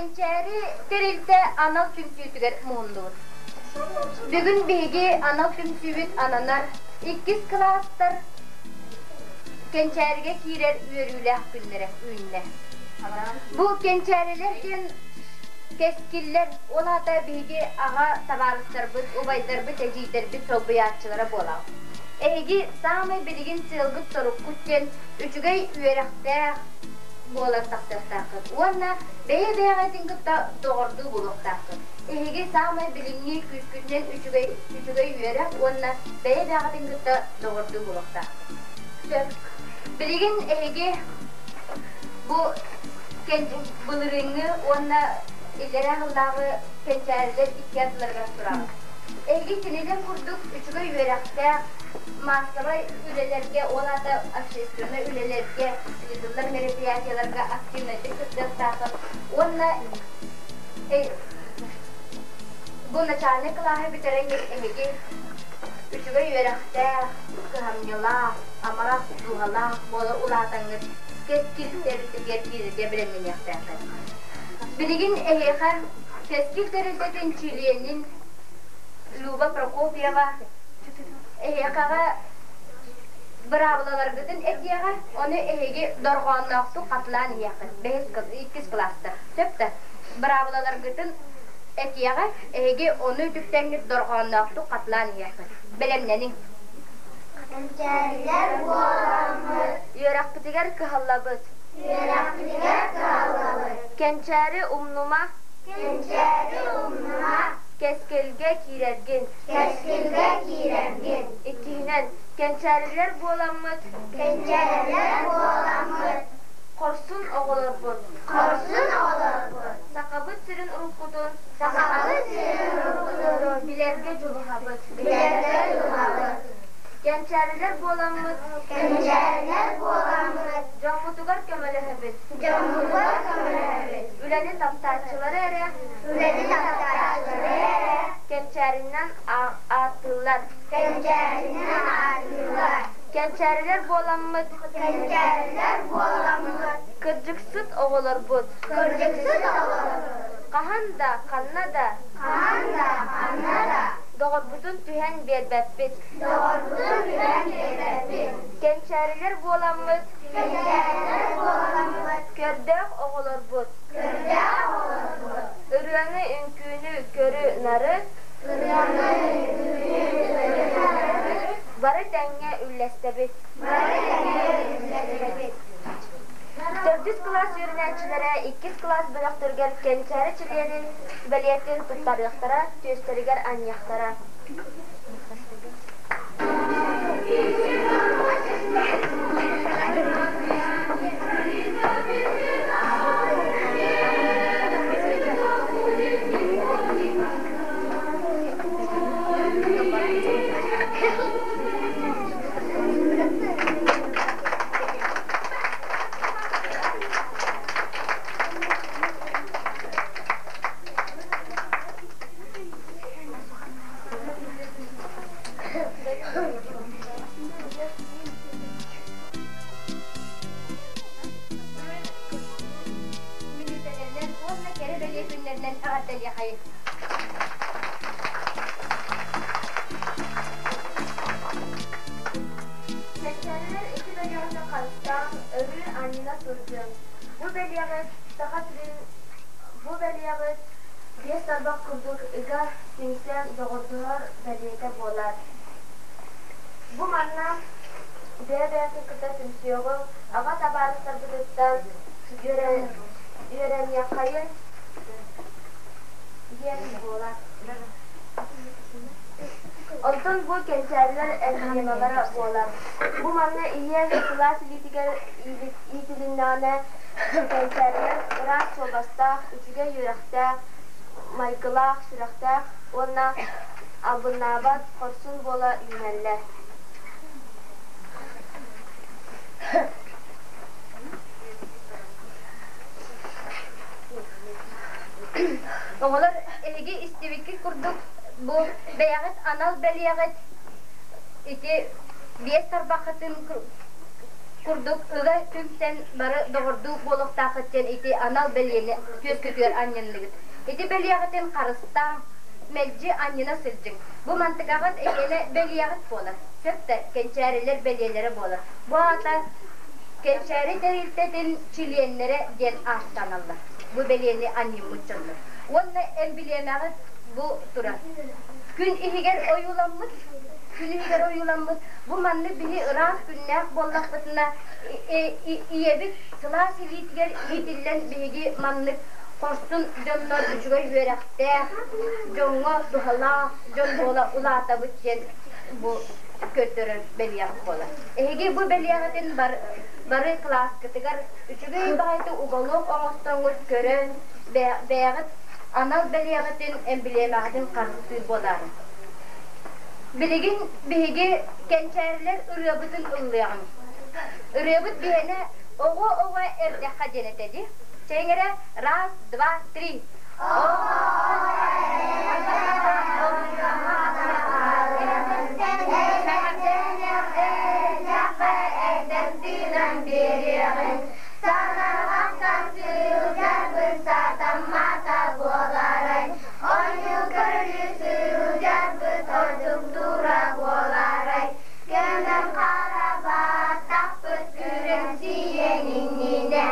Кэнчээри тэрилтэ анал түмсүүтүгэр муһуннубут. Бүгүн биһиги анал түмсүүбүт ананар иккис кылаастар Кэнчээригэ киирэр үөрүүлээх күннэрэ үүннэ. Бу кэнчээрилэр диэн кэскиллэр, ол аата биһиги аҕа табаарыстарбыт, убайдарбыт, эдьиийдэрбит солбуйааччылара буолаҕыт. Эһиги саамай билигин сыалгыт-соруккут диэн үчүгэй үөрэхтээх буолан тахсыахтааххыт уонна бэйэ-бэйэҕитин кытта доҕордуу буолуохтааххыт. Эһиги саамай билиҥҥи күүскүтүнэн үчүгэй үчүгэй үөрэх уонна бэйэ-бэйэҕитин кытта доҕордуу буолуохтааххыт. Сөп. Билигин эһиги бу былырыыҥҥы уонна иллэрээ сыллааҕы кэнчээрилэр икки ардыларыгар тураҕыт. Эһиги кинилэр курдук үчүгэй үөрэхтээх, маассабай үлэлэргэ, ол аата общественнай үлэлэргэ, ыытыллар мероприятиеларга активнайдык кыттыахтааххыт уонна бу начальнай кылааһы бүтэрэн эһиги үчүгэй үөрэхтээх, кыһамньылаах, амарах дууһалаах буола улаатаҥҥыт кэскил тэрилтэтигэр киирэргэ бэлэмнэниэхтээххит. Билигин эһиэхэ Кэскил тэрилтэтин чилиэнин Люба Прокопьева эһиэхэҕэ быраабылаларгытын этиэҕэ, ону эһиги дорҕоонноохтук хатылаан иһиэххит. Бэһис, иккис кылаастар. Сөп да? Быраабылаларгытын этиэҕэ, эһиги ону үтүктэҥҥит дорҕоонноохтук хатылаан иһиэххит. Бэлэмнэниҥ. Кэнчээрилэр буоламмыт. Үөрэхпитигэр кыһаллабыт. Үөрэхпитигэр кыһаллабыт. Кэнчээри умнума. Кэнчээри умнума. Кэскилгэ киирэргин. Кэскилгэ киирэргин. Иккиһинэн, кэнчээрилэр буоламмыт. Кэнчээрилэр буоламмыт. Хорсун оҕолорбут. Хорсун оҕолорбут. Сахабыт сирин уруккутун. Сахабыт сирин уруккутун. Билэргэ дьулуһабыт. Билэргэ дьулуһабыт. Кэнчээрилэр буоламмыт. Кэнчээрилэр буоламмыт. Дьоммутугар көмөлөһөбүт. Дьоммутугар көмөлөһөбүт. Үлэни таптааччылары эрэ. Үлэни таптааччылары эрэ. Кэнчээринэн ааттыыллар. Кэнчээринэн ааттыыллар. Кэнчээрилэр буоламмыт. Кэнчээрилэр буоламмыт. Кырдьыксыт оҕолорбут. Кырдьыксыт оҕолорбут. Хаһан да, ханна да. Хаһан да, ханна да. Доҕорбутун түһэн биэрбэппит. Доҕорбутун түһэн биэрбэппит. Кэнчээрилэр буоламмыт. Кэнчээрилэр буоламмыт. Көрдөөх оҕолорбут. Көрдөөх оҕолорбут. Ырыаны, үҥкүүнү, көрү-нары. Ырыаны, үҥкүүнү, көрү-нары. Бары тэҥҥэ үллэстэбит. Бары тэҥҥэ үллэстэбит. Төрдүс кылаас үөрэнээччилэрэ иккис кылаас бөлөхтөрүгэр кэнчээри чилиэнин бэлиэтин туттарыахтара, түөстэригэр анньыахтара. Мүнүүтэлэринэн уонна кэрэ бэлиэ күннэринэн эҕэрдэлиэхэйин! Кэнчээрилэр ити бэлиэҕитин харыстаан, өрүү анньына сылдьыҥ. Бу бэлиэҕит Саха сирин бу бэлиэҕит биэс тарбах курдук ыга түмсэн доҕордоһор бэлиэтэ буолар. Бу манна бэйэ-бэйэтин кытта түмсүөҕүҥ, аҕа табаарыстарбытыттан үөрэниэххэйин диэн буолар. Онтон бу кэнчээрилэр эмблемалара буолар. Бу манна ийэ сылаас илиитигэр иитилиннэҕинэ кэнчээрилэр ыраас суобастаах, үчүгэй үөрэхтээх, майгылаах, сүрэхтээх уонна албыннаабат, хорсун буола үүнэллэр. Оҕолор, эһиги истибиккит курдук, бу бэйэҕит анал бэлиэҕит ити биэс тарбаххытын курдук ыга түмсэн бары доҕордуу буолуохтааххыт диэн ити анал бэлиэни түөскүтүгэр анньынныгыт. Ити бэлиэҕитин харыстааҥ, мэлдьи анньына сылдьыҥ. Бу мантыкаҕыт эйиэнэ бэлиэҕит буолар. Сөп да, кэнчээрилэр бэлиэлэрэ буолар. Бу аата Кэнчээри тэрилтэтин чилиэннэрэ диэн ааттаналлар. Бу бэлиэни анньыммыт дьоннор. Уонна эмбилиэмэҕит бу турар. Күн иһигэр ойууламмыт, күн иһигэр ойууламмыт. Бу маннык биһи ыраас күннээх буоллахпытына, ийэбит сылаас илиитигэр иитиллэн биһиги маннык хорсун дьоннор үчүгэй үөрэхтээх, дьоҥҥо туһалаах дьон буола улаатабыт диэн бу көрдөрөр бэлиэҕит буолар. Эһиги бу бэлиэҕитин бары кылааскытыгар үчүгэй баҕайытык уголок оҥостоҥҥут көрөн, бэйэҕит анал бэлиэҕитин, эмблемэҕитин харыстыыр буолаарыҥ. Билигин биһиги кэнчээрилэр ырыабытын ыллыаҕыҥ. Ырыабыт биһиэнэ оҕо-оҕо эрдэххэ диэн этэ дии. Чэйиҥ эрэ, раз, два, три. Санарҕахтан сылдьарбын сатаммата буолаарай, Оонньуу көрүлүү сылдьарбыт ордук тура буолаарай, Көмөн хара баттахпыт күрүмсүйэн иннинэ,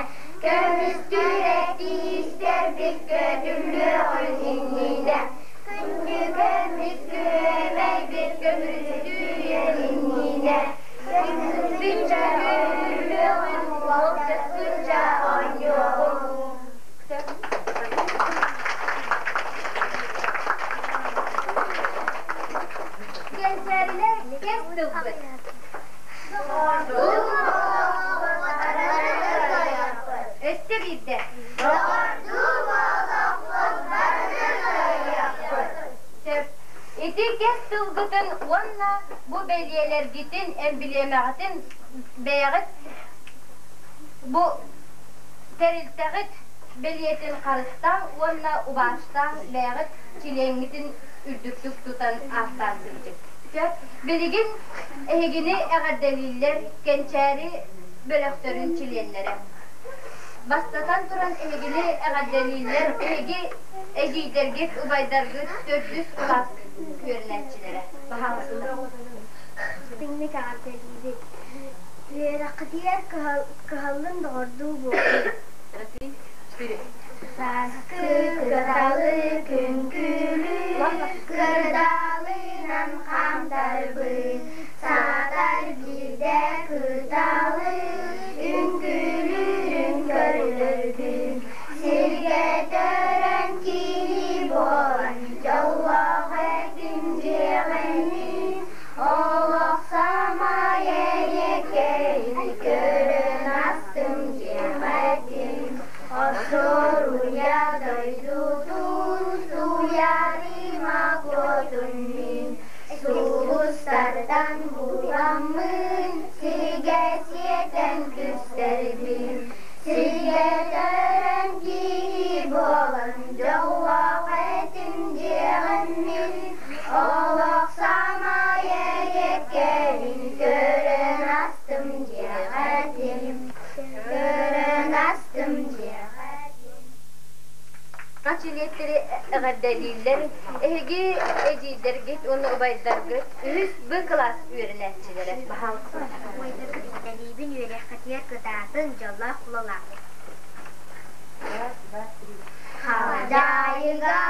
Көмүстүүрэ тиистэрбит көтүллүөҕүн иннинэ, Күндү көмүс күөмэйбит көмүстүйэн иннинэ, Көмүспүччэ күлүөҕүн, уолдьаспычча оонньуоҕун. Кэнчээрилэр кэс тылбыт. Өссө биирдэ. Сөп. Ити кэс тылгытын уонна бу бэлиэлэргитин, эмблемэҕитин бэйэҕит бу тэрилтэҕит бэлиэтин харыстааҥ уонна убаастааҥ бэйэҕит чилиэҥҥитин үрдүктүк тутан ааттаан сылдьыҥ. Сөп. Билигин эһигини эҕэрдэлииллэр Кэнчээри бөлөхтөрүн чилиэннэрэ. Бастатан туран эһигини эҕэрдэлииллэр эһиги эдьиийдэргит, убайдаргыт төрдүс кылаас үөрэнээччилэрэ. Баһаалыста. Истиҥник эҕэрдэлиибит. Үөрэххитигэр кыһаллын доҕордуу буолун. Сааскы кыталы күҥкүлүү, кырдалынан хаамтарбыт, саатар биирдэ кыталы үҥкүүлүүрүн көрдөрбүт. Сиргэ төрөн киһи буолан, дьоллоох этим дьиэҕинин, олох самай эйэкэйин көрөн астым дьиэҕэтин. Остуоруйа дойдутун суйарыма куотун мин, сулустартан буламмын, сиргэ сиэтэн күстэрбин, сиргэ төрөн киһи буолан, дьоллоох этим диэҕим мин, олох самай эйэккэбин көрөн астым дьиэҕэтим. Көрөн астым дьиэҕэтин. Чилиэттэри эҕэрдэлииллэр. Эһиги эдьиийдэргит уонна убайдаргыт үһүс Б кылаас үөрэнээччилэрэ. Баһаалыста. Убайдаргыт эҕэрдэлиибин үөрэххитигэр кытаатын, дьоллоох улалааххыт. Раз, два, три. Халдьаайыга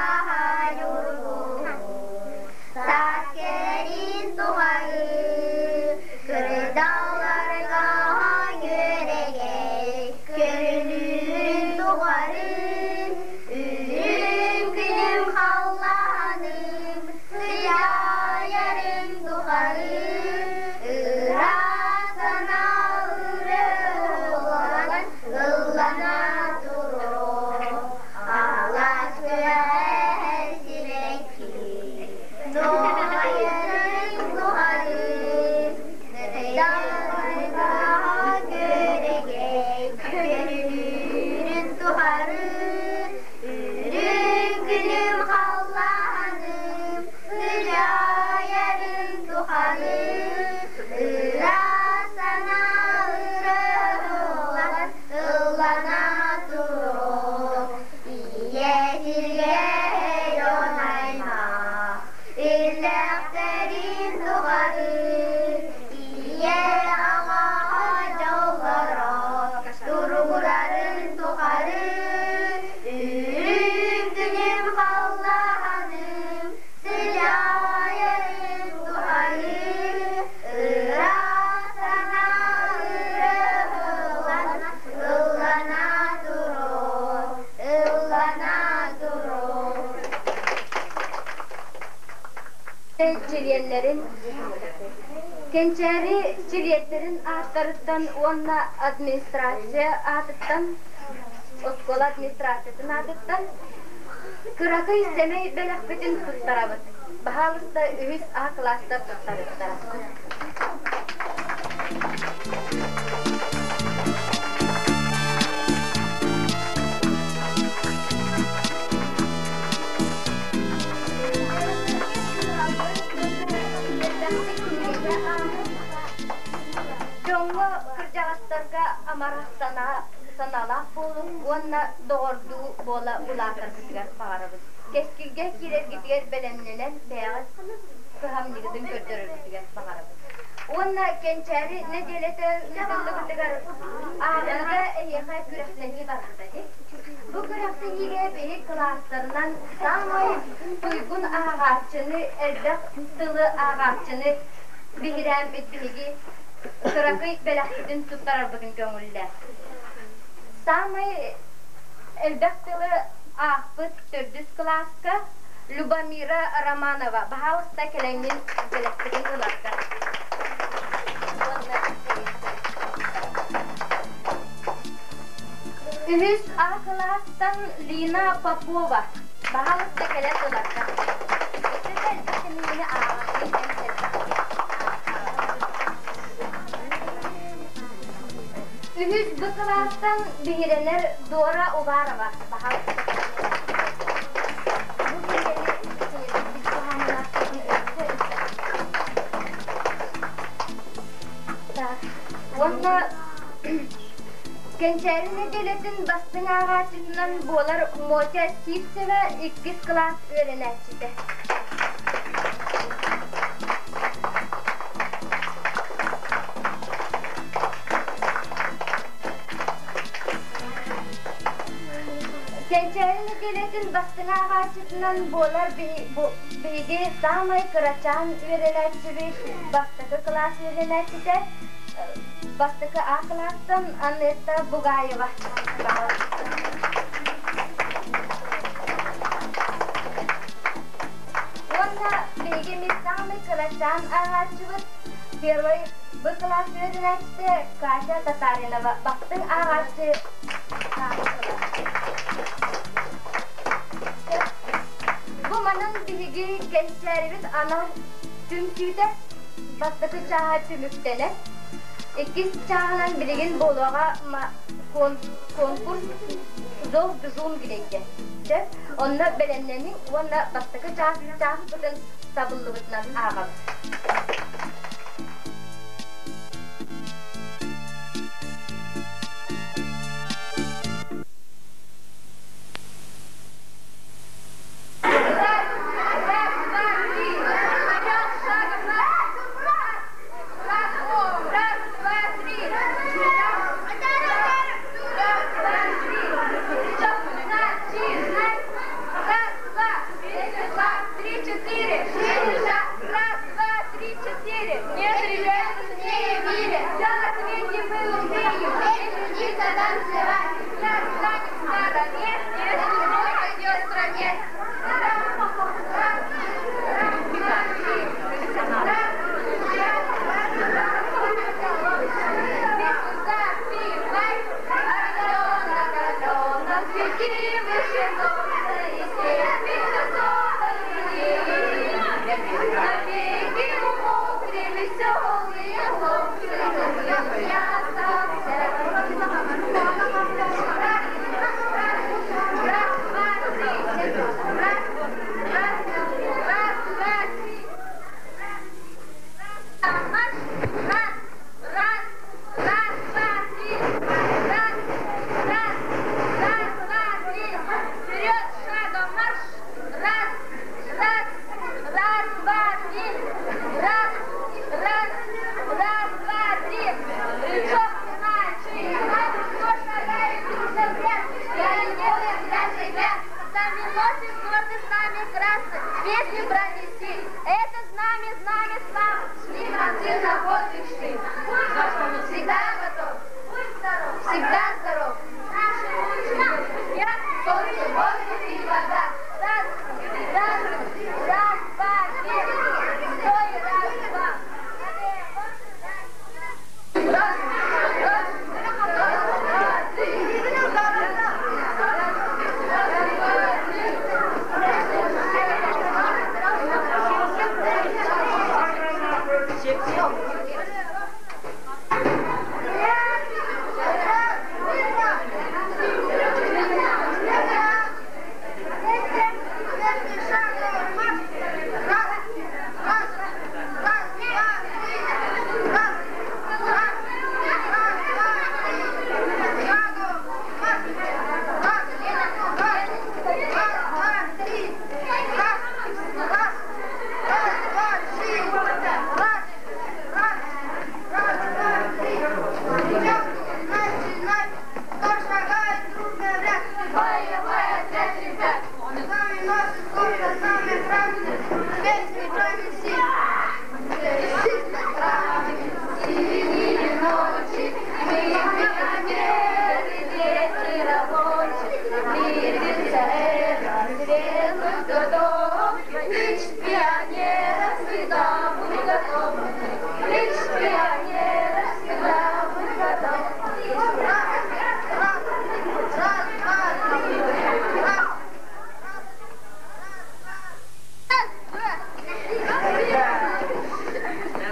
ньургуһун, саас кэрин тухары, кырдалларга үөрэгэй, көрүлүүрүн тухары, үрүҥ күнүм халлааным, сыдьаайарын тухары, ыраас санаа ырыа ыллана туруо. Алаас күөҕэ сибэкки. Кэнчээри чилиэттэрин ааттарыттан уонна администрация аатыттан, оскуола администрациятын аатыттан кыракый сэмэй бэлэхпитин туттарабыт. Баһаалыста үһүс А кылаастар туттарыттара. Дьоҥҥо, кырдьаҕастарга амарах санаа, санаалаах буолуҥ уонна доҕордуу буола улаатаргытыгар баҕарабыт. Кэскилгэ киирэргитигэр бэлэмнэнэн бэйэҕит кыһамньыгытын көрдөрөргүтүгэр баҕарабыт. Уонна кэнчээри нэдиэлэтэ ыытыллыбытыгар ааҕыыга эһиэхэ күрэхтэһии барбыта дии. Бу күрэхтэһиигэ биһи кылаастарынан саамай туйгун ааҕааччыны, элбэх тылы ааҕааччыны биһирээммит биһиги кыракый бэлэхпитин туттарарбытын көҥүллээ. Саамай элбэх тылы аахпыт төрдүс кылааска Любомира Романова, баһаалыста кэлэҥҥин бэлэхпитин ыларга. Үһүс А кылаастан Лина Попова, баһаалыста кэлэн ыларга. Өссө элбэх кинигэни ааҕаҥҥын эн элбэх Үһүс Б кылаастан биһирэнэр Дора Уварова, баһаалыста кэлэн ыларга. Бу кинигэни үчүгэйдик туһаммынахтарын өссө Уонна Кэнчээри нэдиэлэтин бастыҥ ааҕааччытынан буолар Мотя Сивцева иккис кылаас үөрэнээччитэ. Кэнчээри нэдиэлэтин бастыҥ ааҕааччытынан буолар биһиги саамай кырачаан үөрэнээччибит бастакы кылаас үөрэнээччитэ Бастакы А кылаастан Анетта Бугаева. Уонна биһиги эмиэ саамай кырачаан ааҕааччыбыт первый Б кылаас үөрэнээччитэ Катя Татаринова бастыҥ ааҕааччы Бу манан биһиги кэнчээрибит анал түмсүүтэ бастакы чааһа түмүктэнэр. Иккис чааһынан билигин буолуоҕа конкурс «Зов джунглей» диэн. Онно бэлэмнэниҥ уонна бастакы чааспытын сабыллыбытынан ааҕабыт.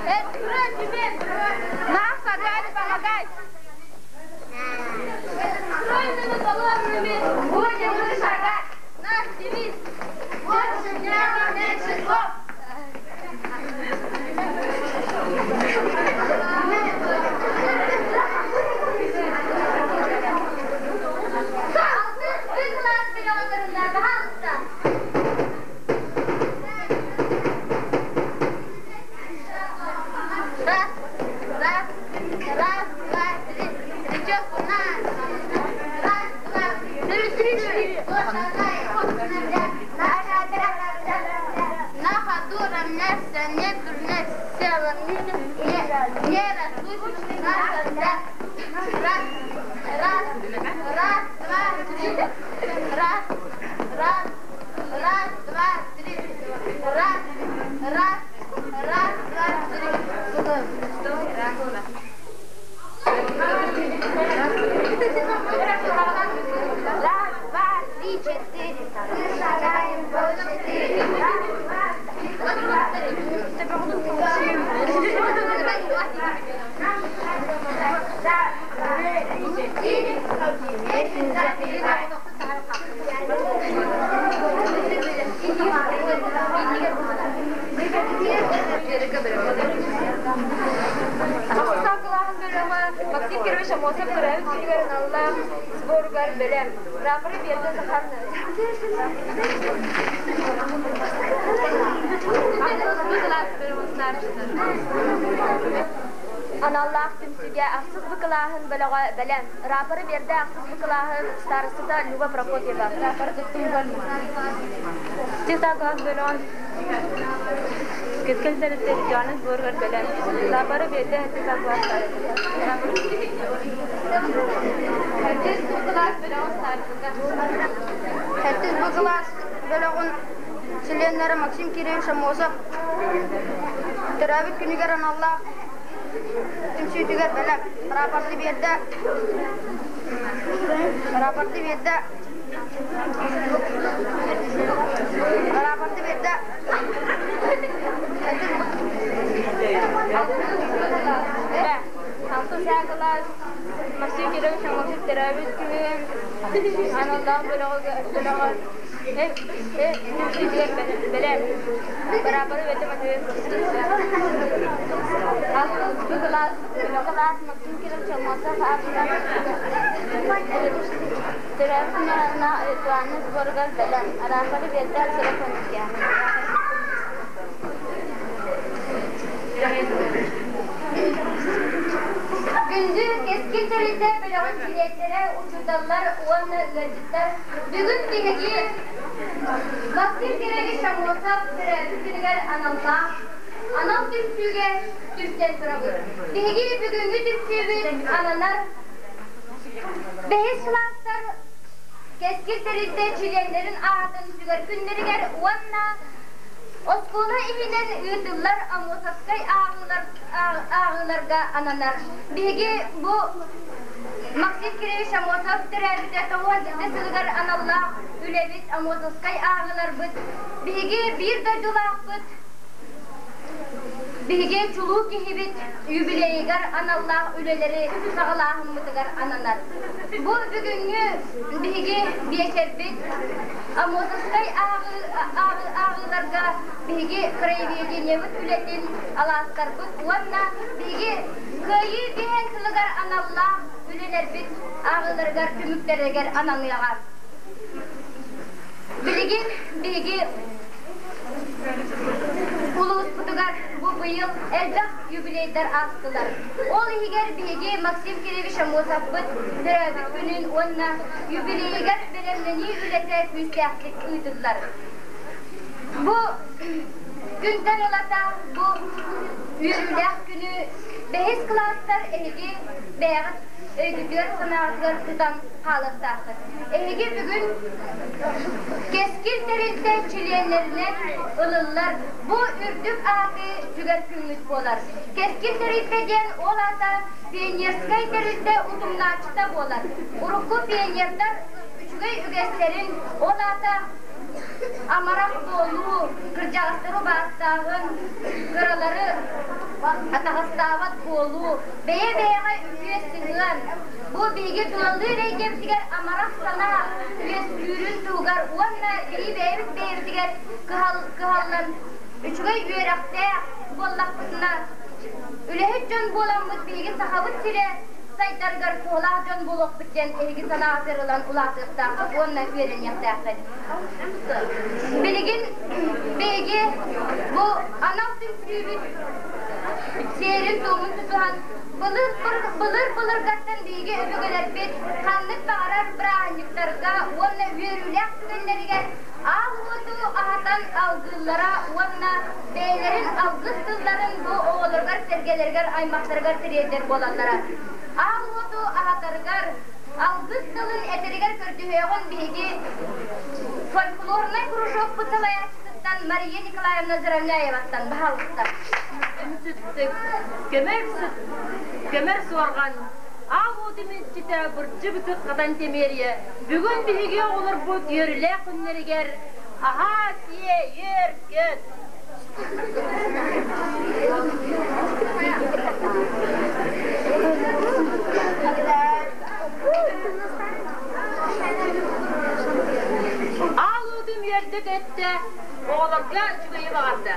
Нам шагать, помогать! Стройными колоннами будем мы шагать! Наш девиз «Больше дня, меньше слов!» Алтыс кылаас миллионнарында, пожалуйста. Раз, раз, раз, два, три. Прическу на. Раз, два, три, три, четыре. На ходу равняйся, не дурнясь, в целом мире не, не расслышишь наша раз, раз, раз, раз, два, три, раз, раз, раз, два, три, раз, раз, раз, два, три. Раз, два, три, четыре. Мы шагаем по четыре. Раз, два, три, раз, два, три, четыре. Песню запевай. Ахсыс кылааһын бөлөҕө Максим Кирович Аммосов төрөөбүт күнүгэр аналлаах сборугар бэлэм. Рапоры биэрдэ Захар. Аналлаах түмсүүгэ ахсыс Б кылааһын бөлөҕө бэлэм. Рапоры биэрдэ ахсыс Б кылааһын старостата Люба Прокопьева. Рапоры туттум. Сэттэ кылаас бөлөҕүн Кэскил тэрилтэ регионун сборугар бэлэм. Рапоры биэрдэ сэттэ кылаас старостата. Сэттис Б кылаас бөлөҕүн старостата. Сэттис Б кылаас бөлөҕүн чилиэннэрэ Максим Кириллович Аммосов төрөөбүт күнүгэр аналлаах түмсүүтүгэр бэлэм. Рапорты биэрдэ. Рапорты биэрдэ. Рапорты биэрдэ. Алтыс кылаас Максим Кирович Аммосов төрөөбүт күнүгэр аналлаах бөлөҕө түмсүүтүгэр бэлэм. Рапоры биэрдэ Матвей. Алтыс Б кылаас кылаас Максим Кирович Аммосов аатынан төрөөбүт күнүгэр ритуальный сборугар бэлэм. Рапоры биэрдэ Алексей. Күндү Кэскил тэрилтэ бөлөҕүн чилиэттэрэ, учууталлар уонна ыалдьыттар, бүгүн биһиги Максим Кирович Аммосов төрөөбүт күнүгэр аналлаах анал түмсүүгэ түмсэн турабыт. Биһиги бүгүҥҥү түмсүүбүт ананар бэһис кылаастар Кэскил тэрилтэ чилиэннэрин аатын сүгэр күннэригэр уонна оскуола иһинэн ыытыллар Аммосовскай ааҕыыларга ананар. Биһиги бу Максим Кирович Аммосов төрөөбүтэ 97 сылыгар аналлаах үлэбит Аммосовскай ааҕыыларбыт биһиги биир дойдулаахпыт, биһиги чулуу киһибит юбилейыгар аналлаах үлэлэри саҕалааһыммытыгар ананар. Бу бүгүҥҥү биһиги биэчэрбит Аммосовскай ааҕыыларга биһиги краеведениебыт үлэтин алаастарбыт уонна биһиги Кыайыы биһэн сылыгар аналлаах үлэлэрбит ааҕыыларыгар түмүктэригэр ананыаҕа. Билигин биһиги улууспутугар бу быйыл элбэх юбилейдар аастылар. Ол иһигэр биһиги Максим Кирович Аммосовпыт төрөөбүт күнүн уонна юбилейыгар бэлэмнэнии үлэтэ күүстээхтик ыытыллар. Бу күнтэн ылата бу үөрүүлээх күнү бэһис кылаастар эһиги бэйэҕит өйгүтүгэр-санааҕытыгар тутан хаалыахтааххыт. Эһиги бүгүн Кэскил тэрилтэ чилиэннэринэн ылыллар бу үрдүк ааты сүгэр күммүт буолар. Кэскил тэрилтэ диэн ол аата пионерскай тэрилтэ утумнааччыта буолар. Урукку пионердар үчүгэй үгэстэрин, ол аата амарах буолуу, кырдьаҕастары убаастааһын, кыралары Атаҕастаабат буолуу, бэйэ-бэйэҕэ үтүө сыһыан, бу биһиги тулалыыр эйгэбитигэр амарах санаа үөскүүрүн туһугар уонна биһи бэйэбит бэйэбитигэр кыһаллан үчүгэй үөрэхтээх буоллахпытына, үлэһит дьон буоламмыт биһиги Сахабыт сирэ сайдарыгар туһалаах дьон буолуохпут диэн эһиги санааҕытыгар ылан улаатыахтааххыт уонна үөрэниэхтээххит. Билигин биһиги бу анал түмсүүбүт сиэрин-туомун тутуһан былыр-былыргаттан биһиги өбүгэлэрбит ханнык баҕарар бырааһынньыктарга уонна үөрүүлээх түгэннэригэр аал уоту аһатан алгыыллара уонна бэйэлэрин алгыс тылларын бу оҕолоругар, сэргэлэригэр, аймахтарыгар тириэрдэр буолаллара. Аал уоту аһатарыгар, алгыс тылын этэригэр көрдөһүөҕүн биһиги фольклорнай кружокпут салайааччытыттан Мария Николаевна Заровняеваттан баһаалыста. Сүттүк, көмөр сүт, көмөр суорҕан, аал уоту мүччүтэ бырдьы-бытык хатан тэмиэрийэ бүгүн биһиги оҕолорбут үөрүүлээх күннэригэр аһаа сиэ, үөр, көт. Аал уотум үөрдэ-көттө, оҕолорго үчүгэйи баҕарда.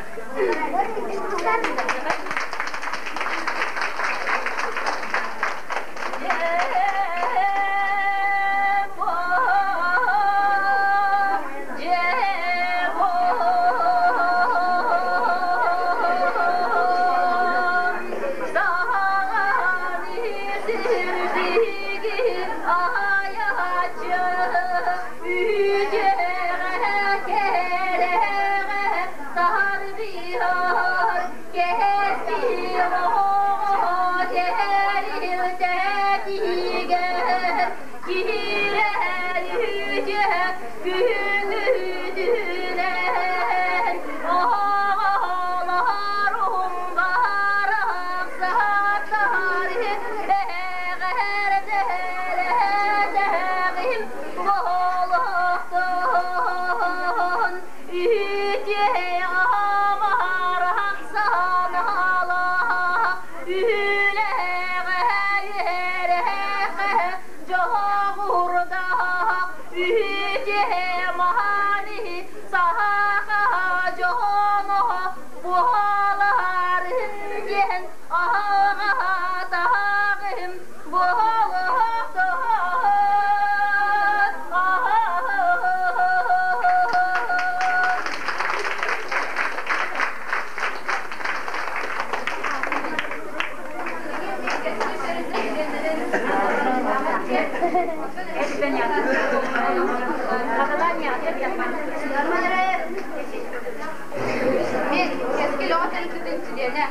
Мин кэскил оҕо тэрилтэтин чилиэнэ.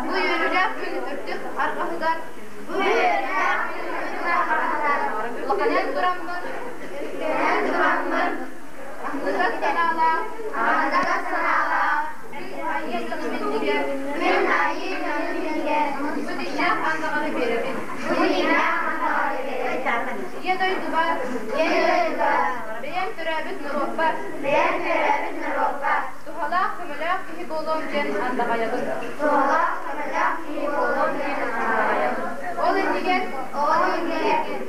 Бу үөрүүлээх күн үрдүк арҕаһыгар улаханын тураммын аһыныгас санаалаах күн айыы дьонун бу дьиҥнээх андаҕары биэрэбин. Ийэ дойдубар, бэйэм төрөөбүт норуоппар, туһалаах көмөлөөх киһи буолуом диэн андаҕайабын. Ол иннигэр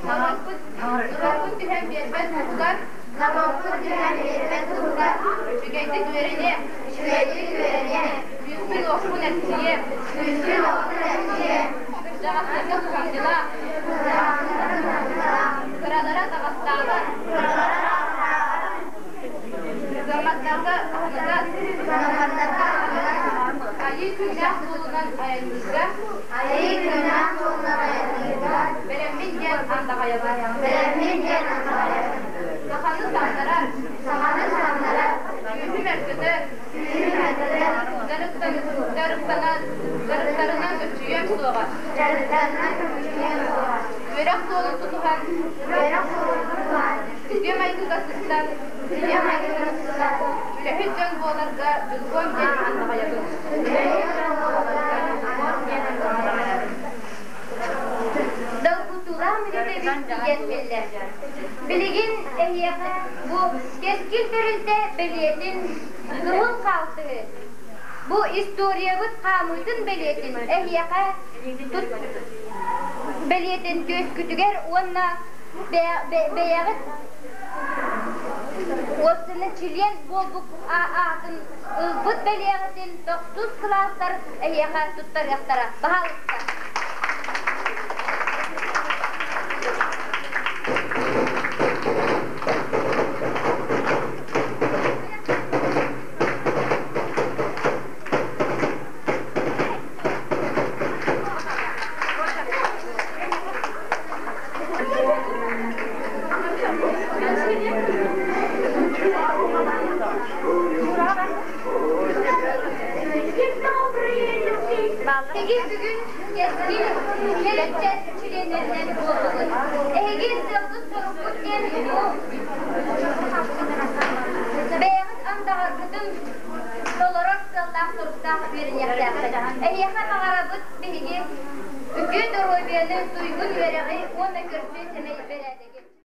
норуоппут түһэн биэрбэт туһугар үчүгэйдик үөрэниэм, күүспүн-уохпун эрчийиэм, кырдьаҕастарга кыһамньылаах, кыралара таҕастаабат, кыамматтарга аһыныгас, айыы күннээх суолунан айанныырга бэлэммин диэн андаҕайабын. Саханы самнарар, күүһүм өргөтөр, дьарыктарынан көччүйүөм суоҕа. Үөрэх суолун тутуһан, үтүө майгыга сыстан, үлэһит дьон буоларга дьулуһуом диэн андаҕайабын. Долгутуулаах мүнүүтэбит тиийэн кэллэ. Билигин эһиэхэ бу кэскил тэрилтэ бэлиэтин кыһыл хаалтыс алтыһы. Бу историябыт хаамыытын бэлиэтин эһиэхэ бэлиэтин түөскүтүгэр уонна бэйэҕит уопсайынан чилиэн буолбут аатын ылбыт бэлиэҕитин тохсус кылаастар эһиэхэ туттарыахтара. Баһаалыста. Эһиги бүгүн кэскил кэлэччэт чилиэннэринэн буоллугут. Эһиги сыалгыт-соруккут диэн бу бэйэҕит андаҕаргытын толорор сыаллаах-соруктаах үөрэниэхтээххит. Эһиэхэ баҕарабыт биһиги үтүө доруобуйаны, туйгун үөрэҕи уонна көрсүө сэмэй бэрээдэги.